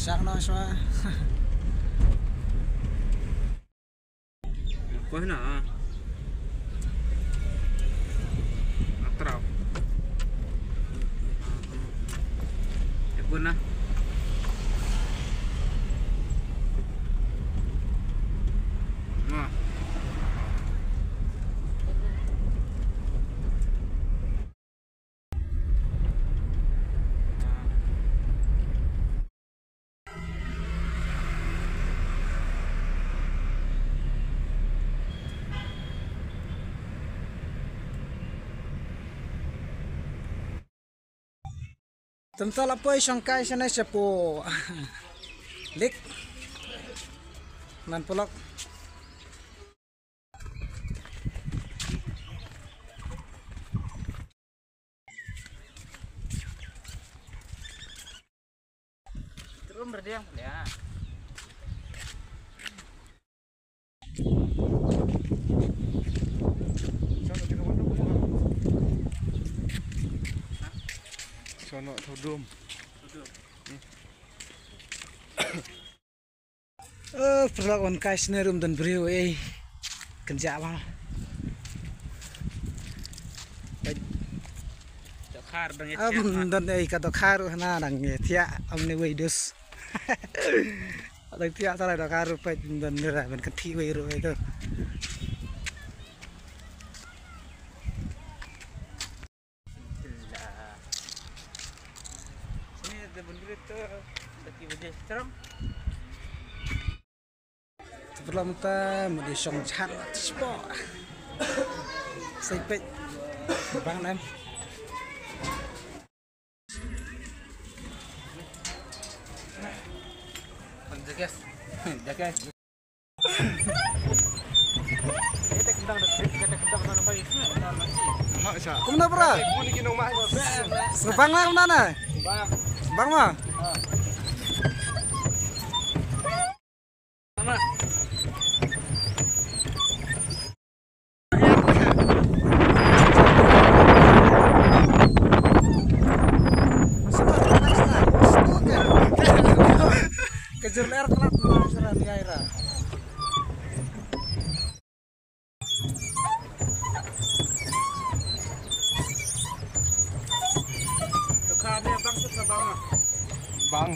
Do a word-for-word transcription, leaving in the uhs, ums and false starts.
Shang no shwa. Koi na. Atrau. Ekun na. Nah. Tymta la poi shong kai shane shapoh lake Nan Polok. Trum rdiang ya. Sono thudum. Eh, pyrlok wan kai sne rum don briew ei. Kynjah ba. Dokhar dang ïa. Am thiah, ha? Don ei ka dokhar hana dang ïa thiah, am ne wei dus. Dang thiah sa la dokhar ruh peit don ne ra ban kynthih wei ruh ei to. Te pyrlok mynta mut dei shong jhat la tishbo. Sai peit. Bang nem. Jaga. Jaga. Kumno bro? Serbang lah kumno na? Serbang mah. Kejur ler telat na sera ni aira. Bang.